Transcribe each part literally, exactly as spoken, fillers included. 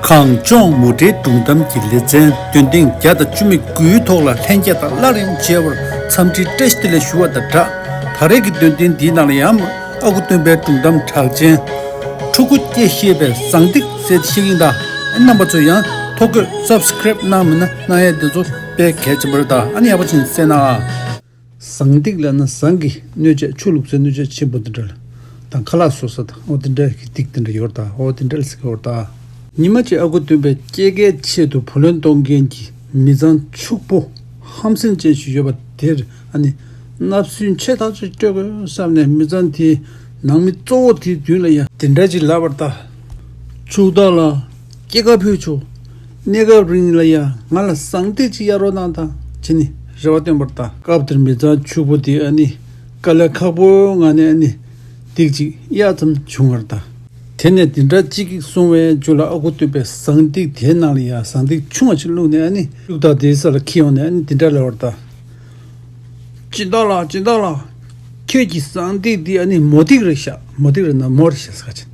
གངས་ལྗོངས་མུ་འབྲེལ་སྒྲུང་གཏམ་གྱི་ལེ་ཚན་འདོན་ཐེངས་བརྒྱ་དང་བཅུ་མེད་དགུའི་ཐོག་ལ་ལྷན་རྒྱས་དང་སླར་ཡང་མཇལ་བར་འཚམས་འདྲི་བཀྲ་ཤིས་བདེ་ལེགས་ཞུ་བ་དང་སྦྲགས། ད་རེས་ཀྱི་འདོན་ཐེངས་འདིའི་ནང་ལ་ཡང་ཨ་ཁུ་སྟོན་པའི་སྒྲུང་གཏམ་གྲགས་ཅན། ཕྲུ་གུ་སྐྱེ་ཤེས་པའི་ཟངས་ཐིག་ཟེར་ཏེ་བཤད་ཀྱི་ཡིན། ད་རྣམ་པ་ཚོ་ཡང་ཐོ་འགོད་སབ་སི་ཀ་རེབ་གནང་མེད་ན་གནང་ཡས་དེ་ཚོ་དཔེ་གལ་ཆེན་པོ་རེད། ད་ཨ་ནི་ཡག་པོ་བྱས་ནས་གསན་ཨ། ཟངས་ཐིག་ལབ་ན་ཟངས་ཀྱི་སྣོད་ཆས། ཆུ་བླུགས་སའི་སྣོད་ཆས་ཆེན་པོ་འདི་འདྲ་ལ་དང་ཁ་ལག་བཟོ་ས་དང་འོ་འདི་འདྲ་གི་ཐིག་འདི་འདྲ་ཡོད་རེད། ད་འོ་འདི་འདྲ་ལ་ཟེར་གྱི་ཡོད་རེད། ད་ཉི་མ་གཅིག་ཨ་ཁུ་སྟོན་པས་སྐྱེས་སྐར་ཆེད་དུ་བུ་ལོན་གཏོང་མཁན་གྱི་མི་ཚང་ཕྱུག་པོ་ཧམ་སེམས་ཅན་ཞིག་ཡོད་པ་དེར་ཨ་ནི་བརྣབ་སེམས་ཆེ་ཐག་ཆོད་སྤྲད་དགོས་བསམ་ནས། མི་ཚང་དེའི་ནང་མི་གཙོ་བོ་དེའི་མདུན་ལ་ཡང་དེ་འདྲ་ཅིག་ལབ་པ་རེད། ད་ཕྱུག་བདག་ལགས། སྐྱེས་སྐར་ཕུལ་ཆོག་གནས་སྐབས་རིང་ལ་ཡ་ང་ལ་ཟངས་ཐིག་ཅིག་གཡར་རོགས་གནང་དང་བྱས་ནས་རེ་བ་བཏོན་པ་རེད། ད་སྐབས་དེར་མི་ཚང་ཕྱུག་པོ་དེ་ཨ་ནི་དཀའ་ལས་ཁག་པོའི་ངང་ནས་ཨ་ནི་ཐིག་ཅིག་གཡར་ཙམ་བྱུང་བ་རེད། ད་དེ་ནས་དེ་འདྲ་ཅིག་གསུང་བའི་མཇུག་ལ་ཨ་ཁུ་སྟོན་པས་ཟངས་ཐིག་དེའི་ནང་ལ་ཡ་ཟངས་ཐིག་ཆུང་བ་ཅིག་བླུགས་ནས་ཨ་ནི་ཕྱུག་བདག་དེའི་ས་ལ་འཁྱེར་ཡོང་ནས་ཨ་ནི་དེ་འདྲ་ལབ་པ་རེད། ད་སྦྱིན་བདག་ལགས། སྦྱིན་བདག་ལགས། ཁྱེད་ཀྱི་ཟངས་ཐིག་འདི་ཨ་ནི་མོ་ཐིག་རེད་ཤག་མོ་ཐིག་རེད་ན་མོ་རེད་ཤག་ཟེར་ག་ཅིག་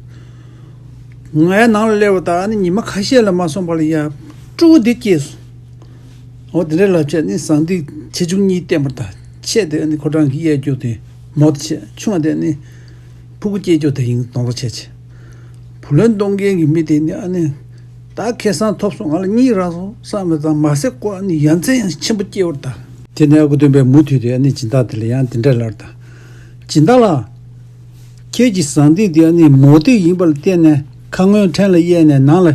ང་ཡ་ནང་ལ་སླེབས་པ་དང་ཨ་ནི་ཉི་མ་ཁ་ཤས་ལ་མ་སོང་བར་ལ་ཡ་ཕྲུ་གུ་འདི་སྐྱེས་སོང་། འོ་དེ་འདྲ་ལབ་བྱས་ནི་ཟངས་ཐིག་ཆེ་ཆུང་གཉིས་བསྟན་པ་དང་། ཆེ་དེ་ཨ་ནི་ཁོ་རང་གིས་གཡར་རྒྱུ་དེ་མོ་དེ་བྱས། ཆུང་བ་དེ་ཨ་ནི་ཕྲུ་གུ་སྐྱེ་རྒྱུ་དེ་ཡིན་མདོག་མདོག་བྱས་བྱས། བུ་ལོན་གཏོང་མཁན་གྱི་མི་དེ་ནི་ཨ་ནི་ད་ཁེ་བཟང་ཐོབ་སོང་། ང་ལ་གཉིད་རག་སོང་བསམ་པ་དང་མ་ཟད་ཁོ་ཨ་ནི་ཡ་མཚན་ཡང་ཆེན་པོ་སྐྱེས་པ་རེད། ད་དེ་ནས་ཨ་ཁུ་སྟོན་པས་མུ་མཐུད་དེ་ཨ་ནི་སྦྱིན་བདག་དེ་ལ་ཡང་དེ་འདྲ་ལབ་པ་རེད། ད་སྦྱིན་བདག་ལགས། ཁྱེད་ཀྱི་ཟངས་ཐིག་འདི་ཨ་ནི་མོ་ཐིག་ཡིན་པ་ལ་བརྟེན་ནས་ཁ་སྔོན་ཕྲན་ལ་གཡར་ནས་ནང་ལ་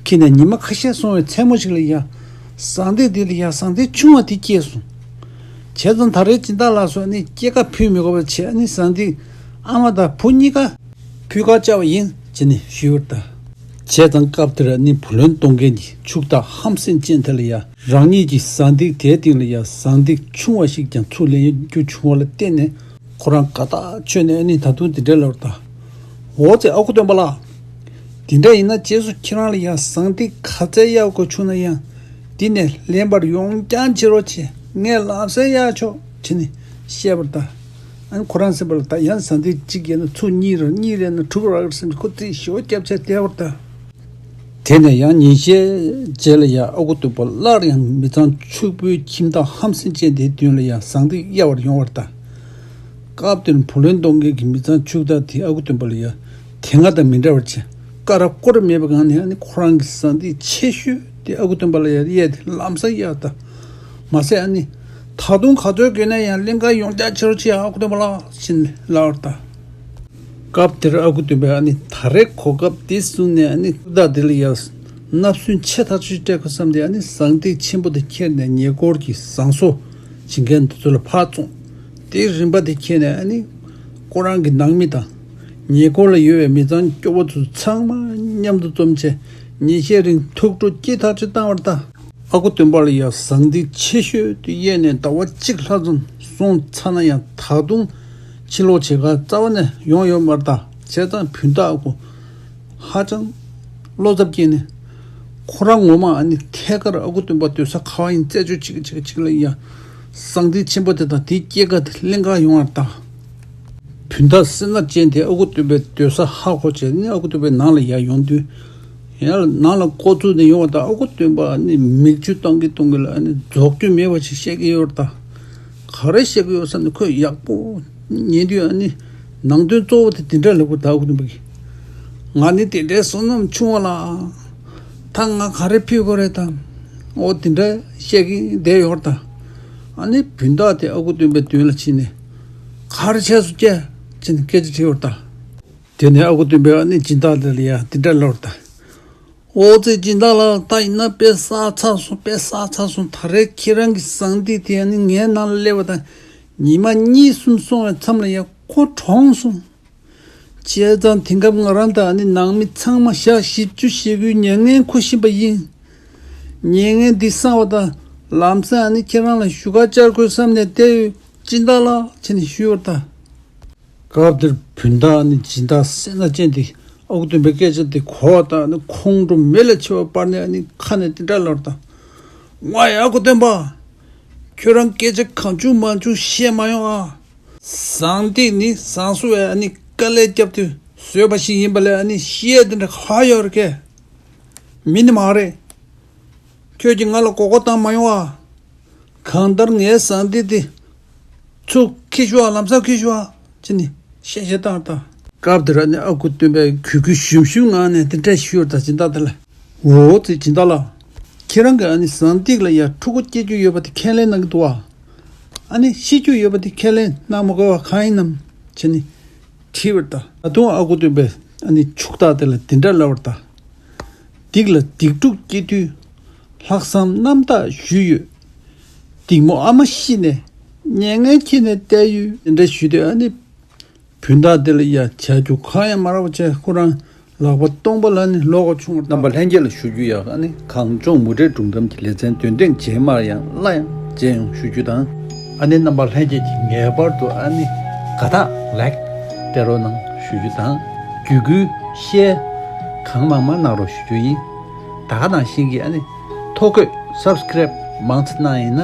འཁྱེར་ནས་ཉི་མ་ཁ་ཤས་སོང་བའི་མཚན་མོ་ཞིག་ལ་ཡ་ཟངས་ཐིག་འདི་ལ་ཡ་ཟངས་ཐིག་ཆུང་བ་དེ་སྐྱེས་སོང་། བྱས་ཙང་ད་རེས་སྦྱིན་བདག་ལགས་སུ་ཨ་ནི་སྐྱེས་སྐར་ཕུལ་མི་དགོས་པ་བྱས། ཨ་ནི་ཟངས་ཐིག་ཨ་མ་དང་བུ་གཉིས་ཀ་ཕུལ་ཁ་བཅར་བ་ཡིན་ཅེས་ནི་ཞུས་པ་རེད། ད་བྱས་ཙང་སྐབས་དེར་ཨ་ནི་བུ་ལོན་གཏོང་མཁན་གྱི་ཕྱུག་བདག་ཧམ་སེམས་ཅན་དེ་ལ་ཡ་རང་ཉིད་ཀྱི་ཟངས་ཐིག་དེའི་སྟེང་ལ་ཡ་ཟངས་ཐིག་ཆུང་བ་ཞིག་ཀྱང་ཚུར་ལེན་རྒྱུ་བྱུང་བ་ལ་བརྟེན་ནས་ཁོ་རང་དགའ་ཐག་ཆོད་ནས་ཨ་ནི་ད་དུང་འདི་འདྲ་ལབ་པ་རེད། ད་འོ་ཙི་ཨ་ཁུ་སྟོན་པ་ལགས། དེ་འདྲ་ཡིན་ན་རྗེས་སུ་ཁྱེད་རང་ལ་ཡ་ཟངས་ཐིག་ག་ཚད་གཡར་དགོས་བྱུང་ན་ཡང་འདི་ནས་ལེན་པར་ཡོང་རྐྱང་བྱེད་རོགས་བྱེད། ངས་ལམ་སང་གཡར་ཆོག་ཅེས་ནི་བཤད་པ་རེད། ད་ཨ་ནི་ཁོ་རང་སེམས་པ་ལ་ད་ཡང་ཟངས་ཐིག་གཅིག་གཡར་ན་ཚུར་གཉིས་རག་གཉིས་རག་ན་དྲུག་རག་བསམ་ཁོ་རྩིས་ཞེ་པོ་བརྒྱབ་བྱས་བསྡད་པ་རེད། ད་དེ་ནས་ཡང་ཉིན་ཤས་རྗེས་ལ་ཡ་ཨ་ཁུ་སྟོན་པ་སླར་ཡང་མི་ཚང་ཕྱུག་པོའི་ཁྱིམ་བདག་ཧམ་སེམས་ཅན་དེའི་མདུན་ལ་ཡ་ཟངས་ཐིག་གཡར་བར་ཡོང་བ་རེད། ད་སྐབས་དེར་བུ་ལོན་གཏོང་མཁན་གྱི་མི་ཚང་ཕྱུག་བདག་དེས་ཨ་ཁུ་སྟོན་པ་ལ་ཡ་དེ་སྔ་དང་མི་འདྲ་བར་བྱས། ཀ་ར་ཀོ་ར་མེད་པའི་སྒང་ནས་ཨ་ནི་ཁོ་རང་གི་ཟངས་ཐིག་ཆེ་ཤོས་དེ་ཨ་ཁུ་སྟོན་པ་ལ་ཡ་གཡར་ཏེ་ལམ་སང་གཡར། ད་མ་ཟད་ཨ་ནི་ད་དུང་ག་ཚོད་དགོས་ན་ཡང་ལེན་གར་ཡོང་རྐྱང་བྱེད་རོགས་བྱེད་ཨ་ཁུ་སྟོན་པ་ལགས་ཅེས་ལབ་པ་རེད། ད་སྐབས་དེར་ཨ་ཁུ་སྟོན་པས་ཨ་ནི་ད་རེས་གོ་སྐབས་འདི་བཟུང་ནས་ཨ་ནི་ཕྱུག་བདག་དེ་ལ་ཡ་བརྣབ་སེམས་ཆེ་ཐག་ཆོད་སྤྲད་དགོས་བསམ་སྟེ་ཨ་ནི་ཟངས་ཐིག་ཆེན་པོ་དེ་ཁྱེར་ནས་ཉེ་འཁོར་གྱི་ཟངས་གསོག་བྱེད་མཁན་དེ་ཚོ་ལ་ཕར་བཙོང་། དེའི་རིན་པ་དེ་ཁྱེར་ནས་ཨ་ནི་ཁོ་རང་གི་ནང་མི་དང་ཉེ་འཁོར་ལ་ཡོད་པའི་མི་ཚང་སྐྱོ་བོ་ཚོ་ཚང་མ་མཉམ་དུ་འཛོམས་བྱས་ཉིན་ཤས་རིང་ཐུགས་སྤྲོ་སྐྱེད་ཐག་ཆོད་བཏང་བ་རེད། ད་ཨ་ཁུ་སྟོན་པ་ལ་ཡ་ཟངས་ཐིག་ཆེ་ཤོས་དེ་གཡར་ནས་ཟླ་བ་གཅིག་ལྷག་ཙམ་སོང་ཚར་ན་ཡང་ད་དུང་ཕྱིར་ལོག་བྱེད་གར་རྩ་བ་ནས་ཡོང་ཡོད་མ་རེད། ད་བྱས་ཙང་བུན་བདག་ཨ་ཁུ་ཧ་ཅང་བློ་འཚབ་སྐྱེས་ནས་ཁོ་རང་ངོ་མ་ཨ་ནི་ཐད་ཀར་ཨ་ཁུ་སྟོན་པ་སྡོད་ས་ག་པར་ཡིན་རྩད་གཅོད་བྱེད་ཀྱི་བྱེད་ཀྱི་བྱེད་ཀྱི་ལ་ཡ་ཟངས་ཐིག་ཆེན་པོ་དེ་དང་དེའི་སྐྱེས་སྐར་དེ་ལེན་གར་ཡོང་བ་རེད། ད་བུན་བདག་སེར་སྣ་ཅན་དེ་ཨ་ཁུ་སྟོན་པའི་སྡོད་ས་ཧ་གོ་བྱས་ནས་ཨ་ཁུ་སྟོན་པའི་ནང་ལ་ཡར་ཡོང་དུས། ཡར་ནང་ལ་ཀོ་བཙུགས་ནས་ཡོང་བ་དང་ཨ་ཁུ་སྟོན་པ་ནི་མིག་ཆུ་གཏོང་གི་གཏོང་གི་ལ་ནི་རྫོགས་རྒྱུ་མེད་པ་ཞིག་བཤད་ཀྱི་ཡོད་རེད། ད་ག་རེ་བཤད་ཀྱི་ཡོད་ཟེར་ན་ཁོས་ཡག་པོ་ཉན་དུས་ཨ་ནི་ནང་དོན་གཙོ་བོ་དེ་དེ་འདྲ་ལབ་དགོས། ད་ཨ་ཁུ་སྟོན་པ་གིས་ང་ནི་དེ་འདྲའི་བསོད་ནམས་ཆུང་བ་ལ་ད་ང་ག་རེ་ཕུལ་དགོས་རེད་དམ། འོ་དེ་འདྲ་བཤད་ཀྱི་བསྡད་ཡོད་རེད། ད་ཨ་ནི་བུན་བདག་དེ་ཨ་ཁུ་སྟོན་པའི་མདུན་ལ་ཕྱིན་ནས་ག་རེ་བྱས་སོང་ཀྱེ་ཅེས་ནས་སྐད་ཆ་དྲིས་པ་རེད། ད། དེ་ནས་ཨ་ཁུ་སྟོན་པས་ཨ་ནི་སྦྱིན་བདག་དེ་ལ་ཡ་འདི་འདྲ་ལབ་པ་རེད། ད། འོ་ཙི་སྦྱིན་བདག་ལགས། ད་ཡིན་ན་དཔེ་བསགས་ཚར་སོང་། དཔེ་བསགས་ཚར་སོང་། ད་རེས་ཁྱེད་རང་གི་ཟངས་ཐིག་དེ་ཨ་ནི་ངའི་ནང་ལ་སླེབས་པ་དང་ཉི་མ་གཉིས་གསུམ་སོང་བའི་མཚམས་ལ་ཡ་ཁོ་གྲོངས་སོང་། བྱས་ཙང་དེང་སྐབས་ང་རང་དང་ཨ་ནི་ནང་མི་ཚང་མ་ཞག་བཞི་བཅུ་ཞེ་དགུའི་མྱ་ངན་འཁུར་བཞིན་པ་ཡིན། མྱ་ངན་འདི་སངས་པ་དང་ལམ་སང་ཨ་ནི་ཁྱེད་རང་ལ་ཞུ་གར་བཅར་དགོས་བསམ་ནས་བསྡད་ཡོད། སྦྱིན་བདག་ལགས་ཅེས་ནས་ཞུས་པ་རེད། ད། སྐབས་དེར་བུན་བདག་ནི་སྦྱིན་བདག་སེར་སྣ་ཅན་དེ་ཨ་ཁུ་སྟོན་པའི་སྐད་ཆ་དེ་གོ་བ་དང་ནི་ཁོང་ཁྲོ་མེ་ལས་ཆེ་བ་སྤར་ནས་ནི་ཁ་ནས་དེ་འདྲ་ལབ་པ་རེད། ད། ཝའི་ཨ་ཁུ་སྟོན་པ། ཁྱོད་རང་སྐད་ཆ་གང་བྱུང་མང་བྱུང་བཤད་མ་ཡོང་ཨ། ཟངས་ཐིག་ནི་ཟངས་གསོ་བས་ནི་དཀའ་ལས་བརྒྱབ་སྟེ་བཟོས་པ་ཞིག་ཡིན་པ་ལས་ནི་བཤད་དེ་འདྲ་ག་ཡོད་རེད་ཀྱེ། མི་ནི་མ་རེད། ཁྱོད་ཀྱིས་ང་ལ་མགོ་སྐོར་བཏང་མ་ཡོང་ཨ། གང་ལྟར་ངའི་ཟངས་ཐིག་དེ་ཚུར་འཁྱེར་ཤོག་ཨ། ལམ་སང་འཁྱེར་ཤོག་ཨ། ཅི་ནི་གཤེ་གཤེ་བཏང་ད། སྐབས་དེར་ཨ་ནི་ཨ་ཁུ་སྟོན་པས་གུས་གུས་ཞུམ་ཞུམ་ངང་ནས་དེ་འདྲ་ཞུས་ད་སྦྱིན་བདག་དེ་ལ། འོ་ཙི་སྦྱིན་བདག་ལགས། ཁྱེད་རང་གིས་ཨ་ནི་ཟངས་ཐིག་ལ་ཡ་ཕྲུ་གུ་སྐྱེ་རྒྱུ་ཡོད་པ་དེ་ཁས་ལེན་གནང་གི་འདུག་ཨ། ཨ་ནི་ཤི་རྒྱུ་ཡོད་པ་དེ་ཁས་ལེན་གནང་མ་དགོས་པ་གང་ཡིན་ནམ། ཅི་ནི་དྲིས་པར་ད། ད་དུང་ཨ་ཁུ་སྟོན་པས་ཨ་ནི་ཕྱུག་བདག་དེ་ལ་འདི་འདྲ་ལབ་པར་ད། སྡིག་ལ་སྡིག་སྒྲུབ་སྐྱེ་དུས་ལྷག་བསམ་རྣམ་དག་ཞུས་ཡོད། སྡིག་མོ་ཨ་མ་ཤི་ནས་མྱ་ངན་ཁྱེར་ནས་བསྡད་ཡོད། དེ་འདྲ་ཞུས་དུས་ཨ་ནི་བུ་མདའ་དེ་ལ་ཡ་བྱ་རྒྱུ་གང་ཡང་མ་རག་པ་བྱས་ཁོ་རང་ལག་པ་སྟོང་པ་ལ་ནི་ལོག་ག་བྱུང་བ། རྣམ་པ་ལྷན་རྒྱས་ལ་ཞུ་རྒྱུ་ཡ། ཨ་ནི་གངས་ལྗོངས་མུ་འབྲེལ་སྒྲུང་གཏམ་གྱི་ལེ་ཚན་འདོན་ཐེངས་རྗེས་མར་ཡང་སླར་ཡང་མཇལ་ཡོང་ཞུ་རྒྱུ་དང་། ཨ་ནི་རྣམ་པ་ལྷན་རྒྱས་ཀྱིས་ངེས་པར་དུ་ཨ་ནི་དགའ་རྟགས་ལེགས་སྤྲད་རོགས་གནང་ཞུ་རྒྱུ་དང་། བརྒྱུད་སྐུལ་ཤེར་གང་མང་མང་གནང་རོགས་ཞུ་རྒྱུ་ཡིན། ད་ག་ནང་བཞིན་གྱི་ཨ་ནི་ཐོ་འགོད་སབ་སི་ཀེ་རེབ་མང་ཙམ་གནང་ཡིན་ན་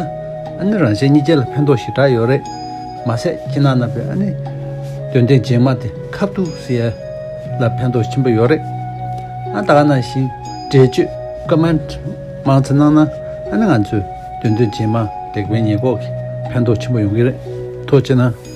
ཨ་ནི་རང་གཞན་གཉིས་ཆ་ལ་ཕན་ཐོགས་ཞེ་དྲག་ཡོད་རེད། མ་ཟད་ཁྱེད་རང་རྣམ་པས་ཨ་ནི་འདོན་ཐེངས་རྗེས་མ་དེ་ཁ་ཐུག་ཟེར་ཡ་ལ་ཕན་ཐོགས་ཆེན་པོ་ཡོད་རེད། ཨ་ད་ག་ནང་བཞིན་འགྲེལ་བརྗོད་ཀོ་མེན་ཊི་མང་ཙམ་གནང་ན་ཨ་ནི་ང་ཚོས་འདོན་ཐེངས་རྗེས་མ་དེ་གའི་ཉེས་འགོག་གི་ཕན་ཐོགས་ཆེན་པོ་ཡོང་གི་རེད། ཐུགས་རྗེ་གནང་།